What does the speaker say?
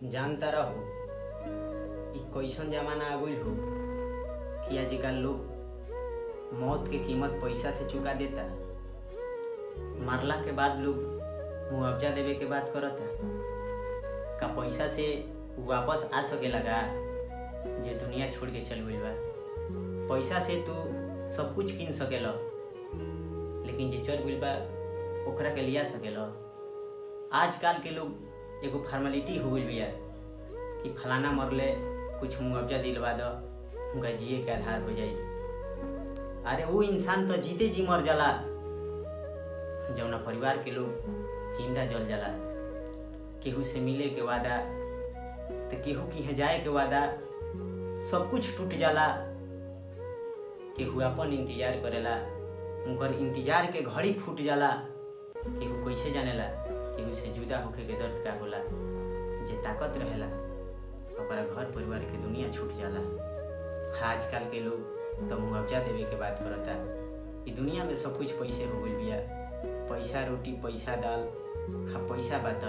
जानता रहो इ कइसन जमाना आ गइल हो कि आजकल लोग मौत के कीमत पैसा से चुका देता। मरला के बाद लोग मुआवजा देवे के बात करता। का पैसा से उ वापस आ सकेला का जे दुनिया छोड़ के चल गइल बा? पैसा से तू सब कुछ किन सकेला, लेकिन जे चल गइल बा ओकरा के लिया सकेला? आजकल के लोग एगो फॉर्मेलिटी हो गइल बिया कि फलाना मरले कुछ मुआवजा दिलवा दो, उनका जिए के आधार हो जाई। अरे वो इंसान तो जीते जी मर जाला, जौना परिवार के लोग जिंदा जल जाला। केहू से मिले के वादा तो केहू के यहाँ जाए के वादा, सब कुछ टूट जाला। केहू अपन इंतजार करेला, उनकर इंतजार के घड़ी फूट जाला। केहू कैसे जानेला केहू से जुदा होखे के दर्द का होला? जे ताकत रहेला ओकरा घर परिवार के दुनिया छूट जाला। आजकल के लोग तो मुआवजा देवे के बात करता। ई दुनिया में सब कुछ पैसे हो गइल बिया। पैसा रोटी, पैसा दाल, हाँ पैसा बात।